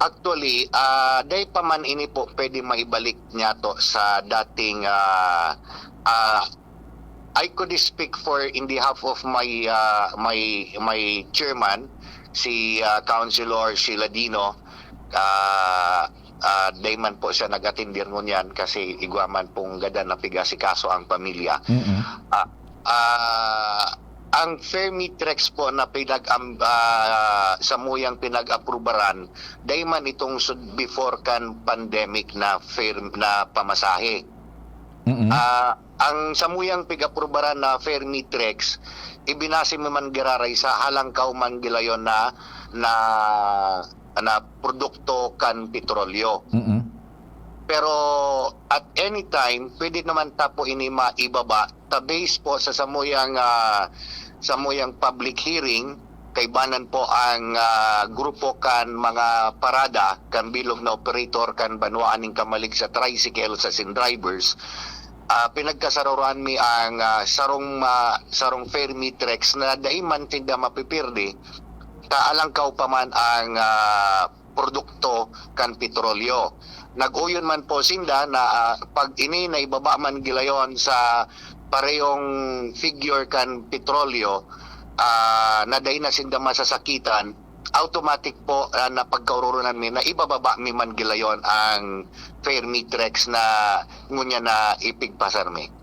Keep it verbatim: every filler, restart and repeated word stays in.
Actually, ah, dai pa man ini po pwede maibalik niya to sa dating, ah, ah, I could speak for in behalf of my, ah, my, my chairman, si, ah, Councilor Sheila Dino. Ah, ah, dai man po siya nag-atindir ngunyan kasi igwa man pong gadan na pigasikaso ang pamilya. Mm-mm. Ah, ah, ang Fermitrex po na pinag-, am-, ah, samuyang pinag-aprubaran, dai man itong sud-, before kan pandemic na fare, na pamasahe. Mm-mm. Ah, ang samuyang pig-aprubaran na Fermitrex, ibinase mi man giraray sa halangkaw man gilayon na, na, na produkto kan petrolyo. Mm-mm. Pero at any time, pwede naman ta po ini maibaba ta base po sa samuyang, ah, samuyang public hearing, kaibanan po ang, ah, grupo kan mga parada, kan bilog na operator kan banwaan ning kamalig sa tricycle, sa sin drivers. Ah, pinagkasaruran mi ang, ah, sarong, ah, sarong Fermitrex na dai man tinda mapipirdi, ta alangkaw pa man ang, ah, produkto kan petrolyo. Nag-uyon man po sinda na, ah, pag ini na ibaba man gilayon sa parehong figure kan petrolyo, ah, na dai na sinda masasakitan, automatic po, ah, na pagkaoronan mi na ibababa mi man gilayon ang Fermitrex na ngunyan na ipigpasar mi.